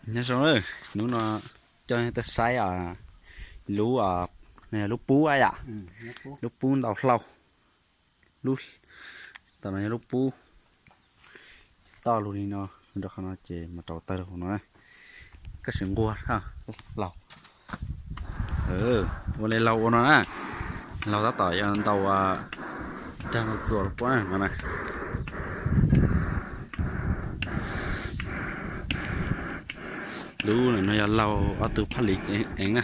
Nyob zoo, hnub no coj nej tuaj saib lub, lub pub yom, lub pub ntaus hlau. Lub, tam no yog lub pub toj lug li no, rau qhov no ces mas rau tawg hauv no na. Koj sim nquag laug, ua li laug ua no na, laug tab tom yuav ntaus rag ntaus txuas los puab no na. Lub no yog laug ob tug phaj lis eev na,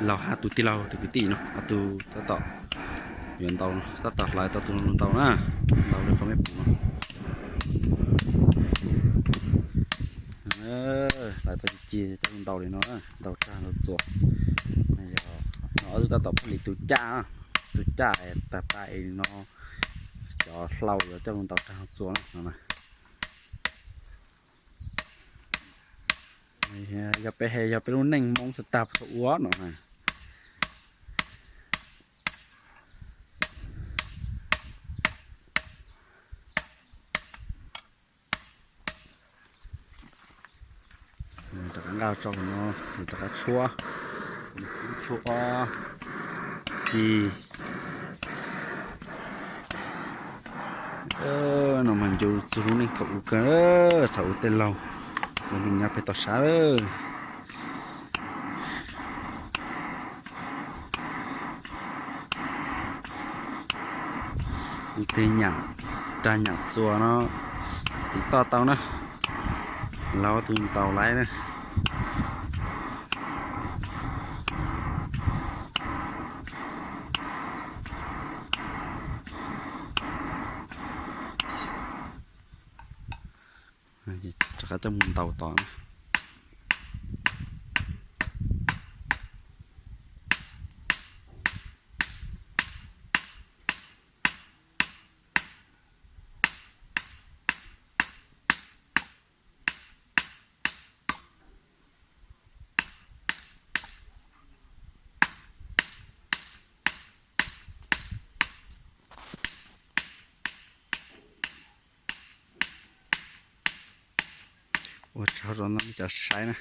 laug hab tus tij laug tus kwv tij no ob tug tab tom yuav ntaus, tab tom hlais tau tus ntaus na, ntaus li qhov mej pum no. Hlais tau ci ci coj ntaus li no, ntaus rag ntaus txuas. Yog no ob tug tab tom phaj lis tus caj, tus caj tag tag es no cov hlau yuav coj ntaus rag ntaus txuas na no. Yog peb hais yog peb lub neej Hmoob txhua tag thaum ub no. Rov qab nqa tso no, rov qab tshuab, tshuab ci. No mas ncu txug lub neej thaum ub kawg, thaum ub tej laug, lub neej nyob pem toj sab lawm. Tej nyam rag nyam txuas no tiv toj tau na, laug tus ntaus laiv na. Rov qab coj mus ntaus tom na. Ua tsaug rau nej cov saib na.